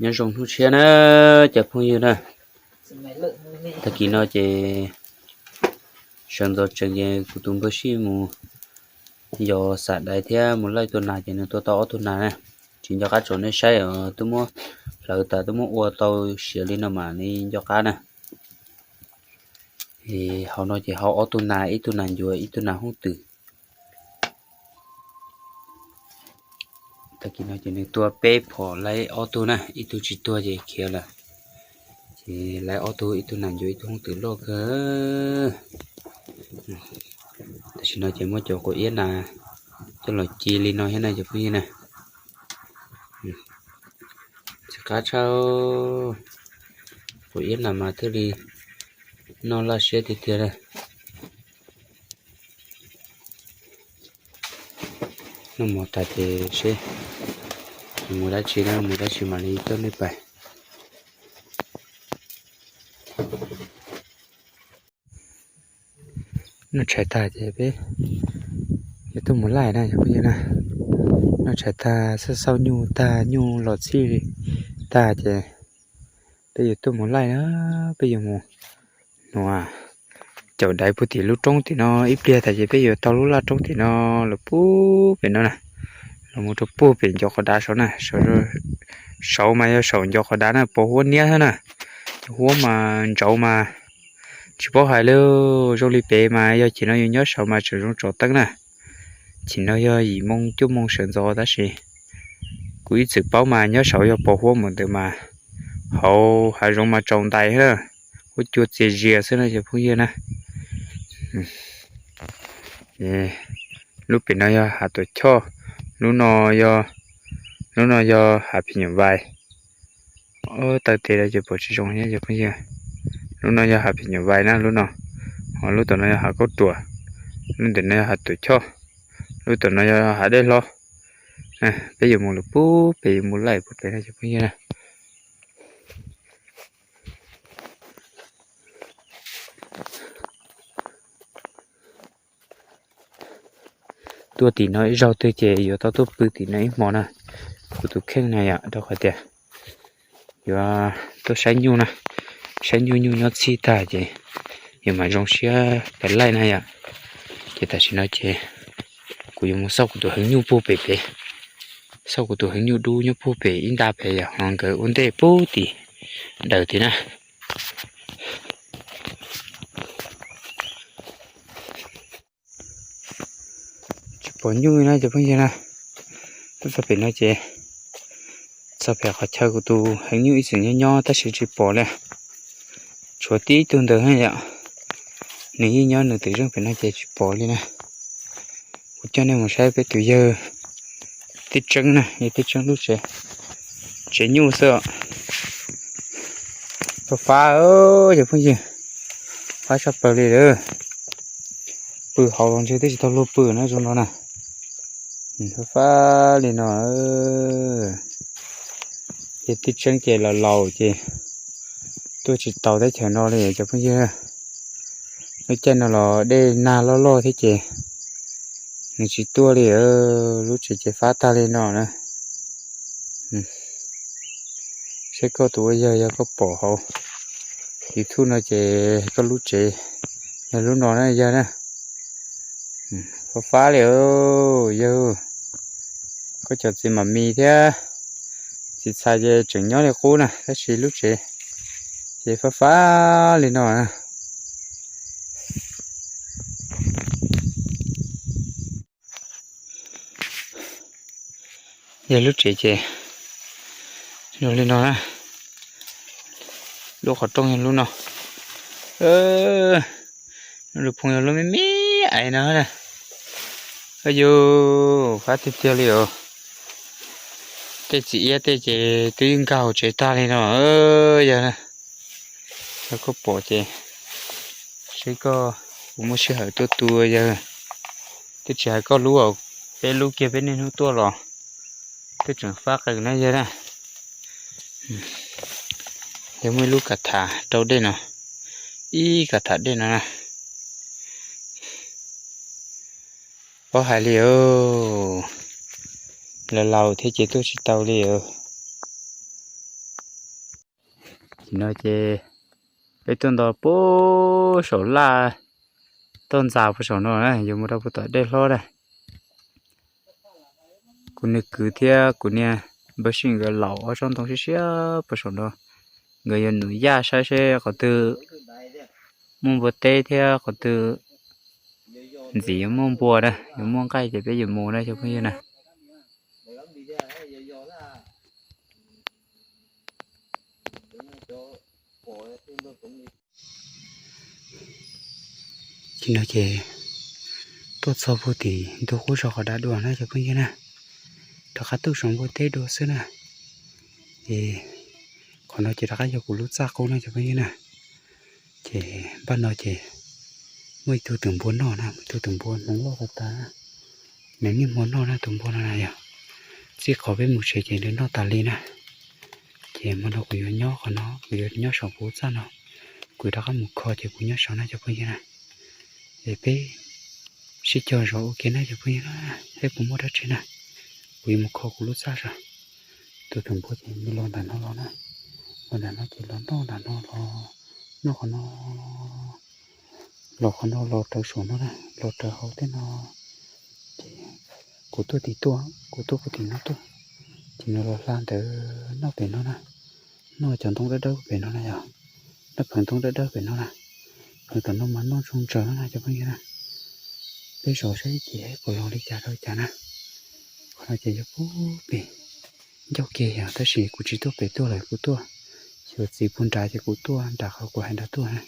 Nyob zoo hnub tshiab na cov phooj ywg na. Tag kis no ces sawv ntxov tsees ces kuv tus npawg Sij mus yos xam daiv thiab mus laij tua nas ces nws tua tau ob tug nas na. Tsis nco qab tsom nej saib os, twb muab hlawv tas twb muab ua tau siav li no mas nws nco qab na. Hauv no ces hau ob tug nas, ib tug nas ncuav ib tug nas hooj twm. Tag kis no ces nws tua peb phom laij ob tug na, ib tug tsis tuag ces khiav lawm. Ces laij ob tug, ib tug nas ncuav ib tug hooj twm loj kawg. Tam sim no ces muab cov quav iab nas coj los ci li no thiab na cov phooj ywg na. Tsis qab tshaj, quav iab nas mas thiaj li noj laj siab tiag tiag na. Noj mov tas ces seb mus dab tsi na, mus dab tsi mam li coj nej pais. Noj tshais tag ces peb yuav tuaj mus laij na cov phooj ywg na. Noj tshais tag, xauj xauj nyuj tag, nyuj los txhij tag ces peb yuav tuaj mus laij na. Peb yuav mus nua caum daiv puag tim lub roob tim no ib pliag tas ces peb yuav taug lub laj roob tim no los puag pem no na, los mus rau puag pem ncov qos dav saud na. Saud mas yog saum ncov qos dav na, pos huab niab thiab na. Cov huab mas ntsauv mas tsis paub hais li. Zoo li pem mas yog chim no yus nyob saud mas tseem zoo tsom teeb na. Chim no yog yim moo cuaj moo sawv ntxov tab sis kuv ib txwm paub mas nyob saud yog pos huab mus ntawd mas hauv hav zoov mas tsaus ntais thiab na, huab cua txias zias xwb na cov phooj ywg na. Lub pem no yog hav Tuam Choj, lub no, lub no yog hav Phim Nyuj Vais. Taw tes lawm ces pom tsis zoo thiab cov phooj ywg. Lub no yog hav Phim Nyuj Vais na lub no, ho lub tom no yog hav Kaub Ruam, lub ntawm no yog hav Tuam Choj, lub tom no yog hav Dej Hlob. Peb yuav mus lawm puag pem, yuav mus laij puag pem no cov phooj ywg na. Tuaj tim no ib zaug twg ces yuav tau tuaj pw tim no ib hmo na. Kuv tus kheej na yom, rau qhov tias yuav tuaj saib nyuj na, saib nyuj, nyuj nyob txhij tag ces yuav mam zoo siab pais laij na yom. Ces tam sim no ces kuv yuav mus xauj kuv tus heev nyuj puag pem pem, xauj kuv tus heev nyuj dub nyob puag pem ib nta pem yom, ho nkawd ua ntej puag tim daws tim na. Tsis pom nyuj na cov phooj ywg na. Tuaj txog pem no ces, txog pem qhov chaw kuv tus heev nyuj ib txwm nyob nyob tab sis tsis pom li. Tshuav tib tug ntawd yom, nws yeej nyob nws twb zeej pem no ces tsis pom li na. Kuv coj nej mus saib peb tus yawg Tib Tseeb na, yawg Tib Tseeb lub tsev, tsev nyuj xwb. Fab fab, cov phooj ywg, fab tshaj plaws li lawm. Pw hauv los ntshe twb tsis tau luag pw na zoo no na. Fab fab li no. Ces Tib Tseeb ces los laus ces tuaj tsis tau teb chaws no li cov phooj ywg. Lub caij no los dej nag loj loj thiab ces nws tsis tuaj li. Lub tsev ces fab tag li no na. Saib koj tus ua yawg, yog koj pom hauv YouTube no ces koj lub tsev yog lub no na yawg na. Fab fab li yawg. Koj cov txiv mam mis thiab txiv txhais ces tseem nyob li qub na, tab sis lub tsev ces fab fab li no na. Yog lub tsev ces zoo li no na. Lub qhov rooj yog lub no. Lub phooj yog lub me me aiv no na. Yus fab tiag tiag li os. Tej txiv iab tej ces twb yeej nkag hauv tsev tag li no. Yog, yog koj pom ces seb koj puas muaj sij hawm tuaj tua yawg. Twb tsis hais koj lub, peb lub kiag peb niaj hnub tuaj los twb tseem fab qees na yawg na. Yog muaj ib lub kav tham rau dej no, ib kav tham dej no na. Paub hais li os, laus laus thiab ces tuaj tsis tau li os. Ces no ces peb tuaj nto puag saum laj toj ntxas puag saum no na, yuav mus rau puag tom dej hlob na. Kuv niag kwv thiab kuv niag npawg Sij nkawd laus ob tsob ntoo siab siab puag saum no, nkawd yuav num yaj saib seb qhov twg muaj npua teb thiab qhov twg ntxiv yuav muaj npua na, yuav muaj nqaij ces peb yuav mus na cov phooj ywg na. Ces no ces tuaj txog puag tim ntug qub zos qhov dav dua na cov phooj ywg na, rov qab tuaj saum npua teb dua xwb na. Es qhov no ces rov qab yog kuv lub txaj qub na cov phooj ywg na. Ces npaj no ces muaj ib tug twm npua noj na, muaj ib tug twm npua hmoov loj tas tas na. Nws niaj hmo noj na tus npua no na yog, txij qhov peb mus tsev ces nws noj tas li na. Ces hmo no kuv yuav nyob qhov no, kuv yuav nyob saum kuv txaj no, kuv rov qab mus kho ces kuv nyob saud na cov phooj ywg na. Es peb sib cog zov ua ke na cov phooj ywg na, seb puas muaj dab tsi na. Kuv yuav mus kho kuv lub txaj saud. Tus twm npua ces nws los ntawm no los na, los ntawm no ces los noj ntawm no los noj qhov no, los qhov no los raws saum no na, los raws hauv tej no. Ces kuv tuaj tim tuaj, kuv tuaj puag tim no tuaj, ces nws los hla ntawd noj pem no na, noj cov ntoo dawb dawb pem no na yog, noj pheev ntoo dawb dawb pem no na. Pheev tom no mas noj zoo ntsaws na cov phooj ywg na. Peb zov saib ib chim puas los li cas rau cas na. Qhov no ces yog puag pem ncauj ke yog, tab sis kuv tsis tuaj pem tuaj lawm, kuv tuaj xyuas txiv puag nrad ces kuv tuaj nram qhov kuv hais nrad tuaj na.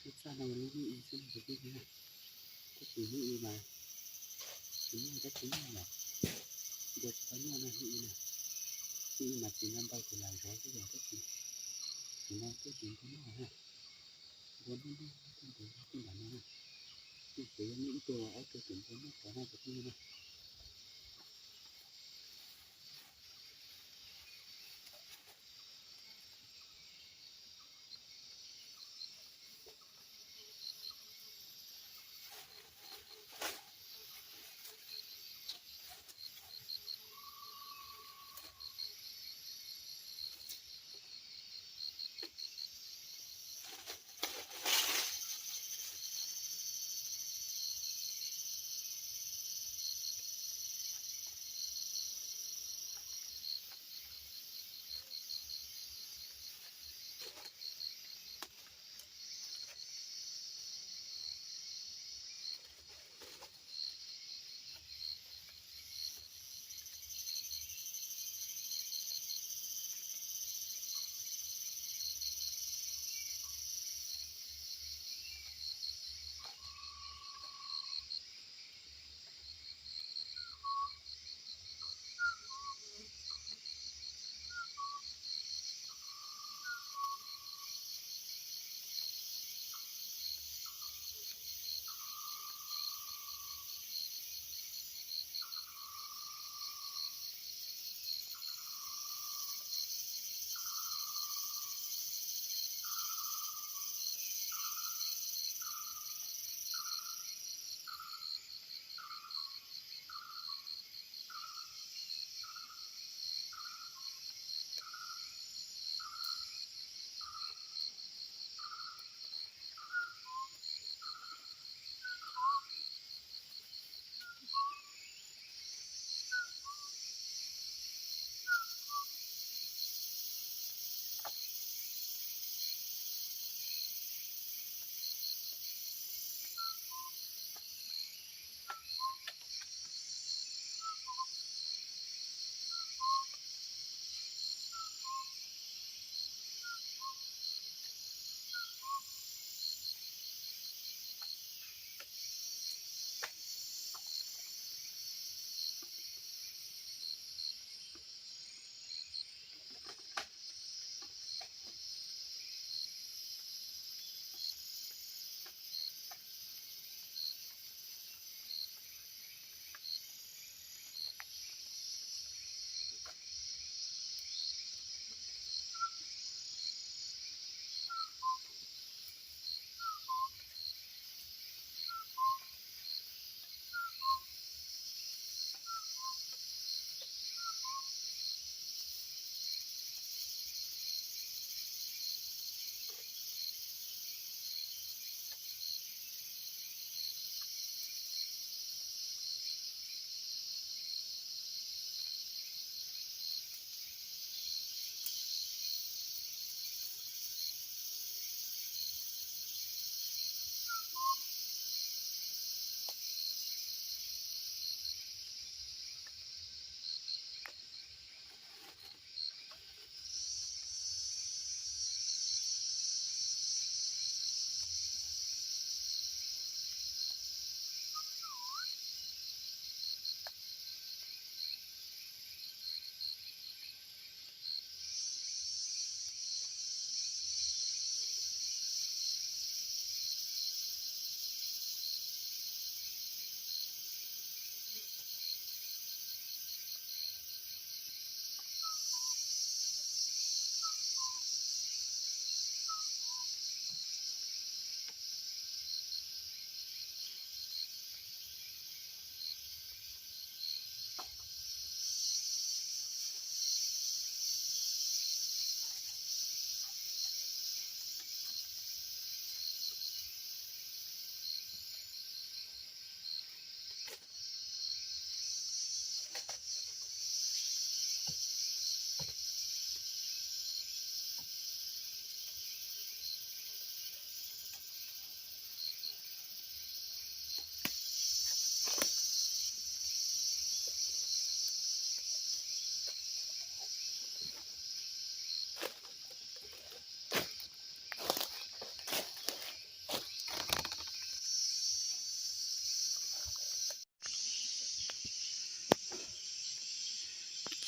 Lub txaj no lub ib xwb na, tab sis hnub ib mas tsis muaj dab tsi noj lawm, npua tsis tau noj na hnub ib na. Hnub ib mas txiv ntau ntau ces lam zov xwb yog tab sis txiv no tuaj tsis npua noj na. Npua noj noj tuaj ntev tuaj nram no na, noj tsev yog muaj ib tug los ob tug twm npua noj tod na cov phooj ywg na.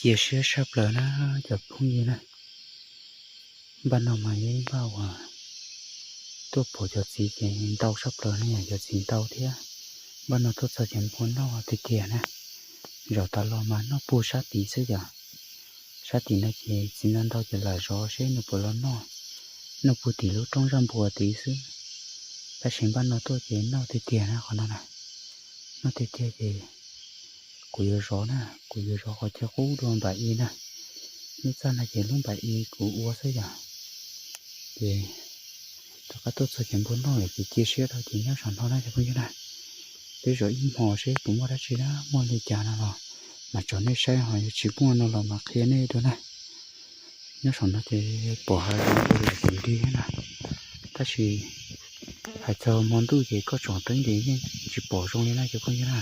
Cia siab sab plaws na cov phooj ywg na. Npaj no mas yog ib npaj uas tuaj pom cov txiv ces ntau sab plaws na, yog cov txiv ntau thiab. Npaj no tuaj txog ces npua noj tiag tiag na. Zaum tas los mas noj puag sab tid xwb yom. Sab tim no ces txiv ntau ntau ces lam zov seb nws puas los noj, noj puag tim lub roob zaj npua tid xwb. Tab sis npaj no tuaj ces noj tiag tiag na qhov no na. Noj tiag tiag ces kuv yuav zov na, kuv yuav zov qhov chaw qub dua npam i na. Lub txaj no ces lub npam i kuv ua xwb yom. Ces rov qab tuaj txog ces npua noj lawm ces cia siab dhau ces nyob saum no na cov phooj ywg na. Peb zov ib hmo seb puas muaj dab tsi na, muaj li cas no los mas tsom nej saib, ho yog tsis muaj no los mas qhia nej dua na. Nyob saum no ces pom hav zoov ua lawm kuv nti na. Tab sis hais txog hmo ntuj ces koj tsom teeb ces yeej tsis pom zoo li na cov phooj ywg na.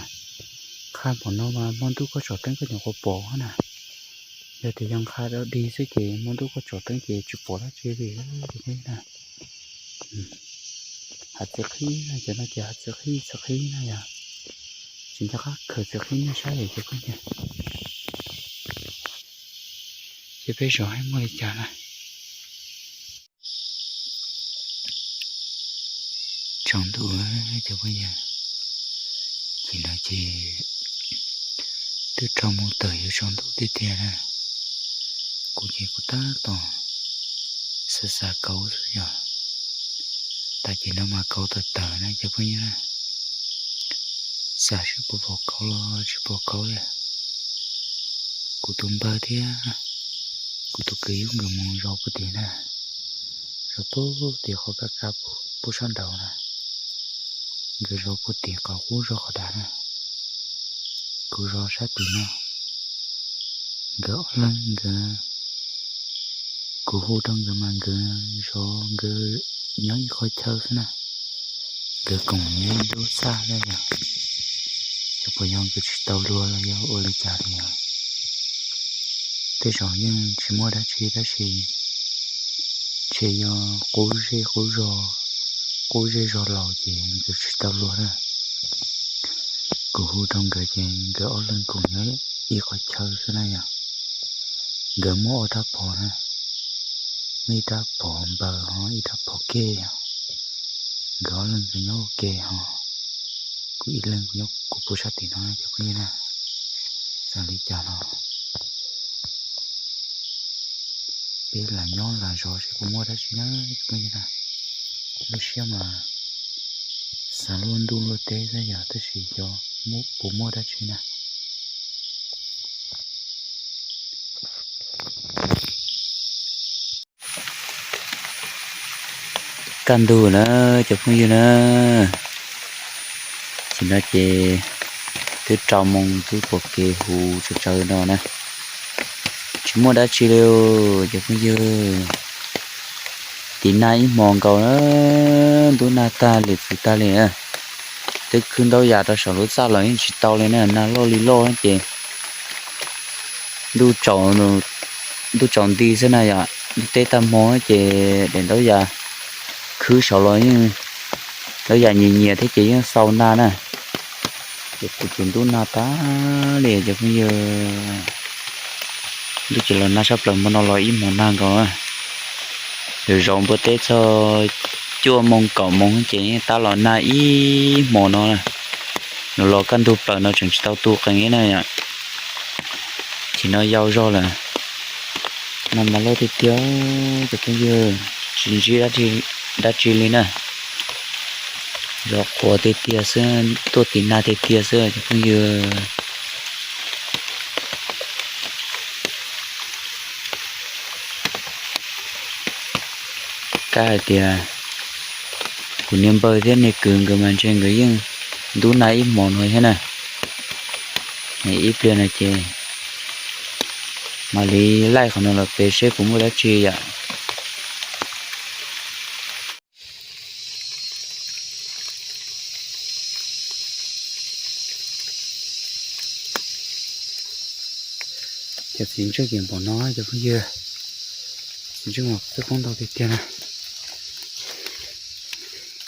Qha npaum no mas hmo ntuj koj tsom teeb koj nyuam qhuav pom na. Yog tias yog qha dog dig xwb ces hmo ntuj koj tsom teeb ces tsis pom dab tsi li cov phooj ywg na. Hav txiv qhib na, cov no ces hav txiv qhib, txiv qhib na yom. Tsis nco qab khaws txiv qhib nej saib lawm cov phooj ywg. Ces peb zov saib muaj li cas na. Tsaus ntuj cov phooj ywg, ces no ces twb rau mus tawm yuav tsaus ntuj tiag tiag na. Kuv ces kuv tab tom xav xav kauv xwb yom. Tag kis no mas kauv tawm tawm na cov phooj ywg na. Xav seb puas pom kauv los tsis pom kauv li. Kuv tus npawg thiab kuv tus kwv Yub nkawd mus zov puag tim na, zov puag tim qhov kaj kaj puag sab nraud na. Nkawd zov puag tim qhov qub zog qhov dav na. Kuv zov sab tim no. Nkawd ob leeg nkawd, kuv hu rau nkawd mas nkawd zov nkawd nyob ib qhov chaw xwb na. Nkawd koom nyob ib lub txaj xwb yom. Xyov puas yog nkawd tsis tau luag los yog ua li cas li os. Tej zaum yeej tsis muaj dab tsi tab sis ntshe yog qub zej qub zog, qub zej zog laus ces nkawd tsis tau luag na. Kuv hu rau nkawd ces nkawd ob leeg koom nyob ib qhov chaw xwb na yom. Nkawd muaj ob rab phom na, muaj ib rab phom npawg ho ib rab phom ke os. Nkawd ob leeg nkawd nyob ua ke ho kuv ib leeg kuv nyob kuv puag sab tim no cov phooj ywg na. Txawm li cas los peb lam nyob lam zov seb puas muaj dab tsi na cov phooj ywg na. Lub siab mas xav luaj ntuj luaj teb xwb yog tab sis xyov puas muaj dab tsi na. Kaj ntug na cov phooj ywg na, ces no ces twb rau moos twb pom kev huv tsawv tsawv no na. Tsis muaj dab tsi li cov phooj ywg. Tiv nag ib hmos nkaus na, ntub nag tag li txwv tag li na. Twb khwb ntaub yas rau saum lub txaj los yeej tsis tau li na, nag loj li loj ces ntuj tsaus nti xwb na yom, ntuj teb tag hmo ces daim ntaub yas khwb saud los yeej, ntaub yas nyias nyias thiab ces yeej xau nag na. Ces kuv ces ntub nag tag li cov phooj ywg. Ntuj ces los nag sab plaws hmo no los ib hmos nag nkaus. Lawv zov npua teb txog cuaj moos kaum moos ces yeej tab los nag ib hmos no. Nws los kaj ntug plaws no tseem tsis tau tu qees na. Ces no yau zog lawm. Nag mas loj tiag tiag cov phooj ywg, tsis ntsib dab tsi li na. Zov quav tiag tiag xwb, tuaj tiv nag tiag tiag xwb cov phooj ywg. Kab hais tias kuv niag npawg thiab niag kwv nkawd mas ntshe nkawd yeej ntub nag ib hmos no thiab na. Ib pliag no ces mam li laij qhov no los pem seb puas muaj dab tsi yom. Cov txiv ntsej ces npaum no cov phooj ywg, txiv ntsej mas xwb qoob ntau tiag tiag na.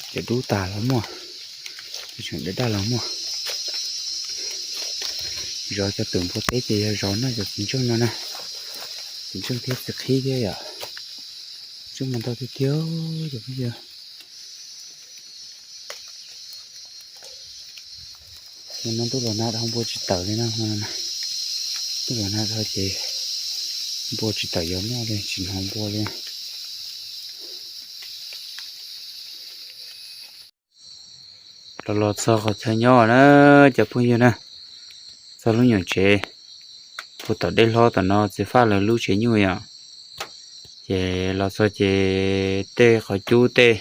Cov dub tas los muaj, cov tseem daj daj los muaj. Zov cov tus npua teb ces yog zov noj cov txiv ntseej no na. Txiv ntseej thiab txiv qhib thiab yom. Txiv ntseej mas ntau tiag tiag cov phooj ywg. Nim no ntuj los nag dhau npua tsis tawm li na. Ntuj los nag dhau ces npua tsis tawm yuav noj li, tsis hnov npua li. Los los txog qhov chaw nyob na cov phooj ywg na, txog lub nyuam tsev puag tom dej hlob tom no txiv faj lawv lub tsev nyuj yom. Ces los txog ces tej qhov cub tej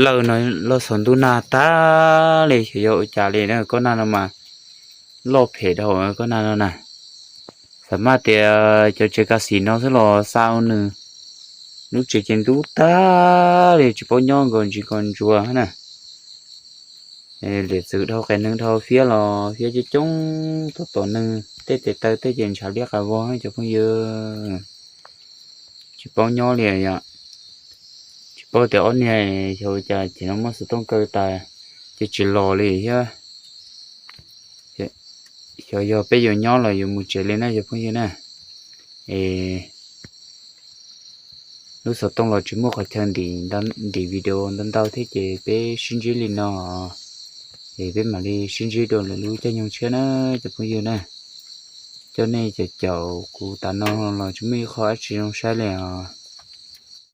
lawj no loj xaus ntuj nag tag li, xyov yog ua cas li na. Koj nag no mas loj phem dhau koj nag no na. Xam maj tias cov tsev kav xim no xwb los xa ua nws lub tsev ces ntub tag li, tsis paub nyob nkaus ntsis nkaus ntsuas na. Liam txwv dhau qias neeg dhau fiab los fiab coob coob, tom tom neeg tej tes taw tej ces ntshav liab qas vog cov phooj ywg. Tsis paub nyob li yom. Tsis paub tias ob niag xyov ua cas ces no muab xov tooj kaw tas ces tsis los li thiab. Xyov yog peb yuav nyob los yuav mus tsev li na cov phooj ywg na. Es lub xov tooj los tsis muaj qhov chaw ntim video ntau ntau thiab ces peb sib ntsib li no. Es peb mam li sib ntsib dua lwm lub caij nyoog tshiab na cov phooj ywg na. Coj nej caum caum kuv tas no los tsis muaj ib qho dab tsi zoo saib li os.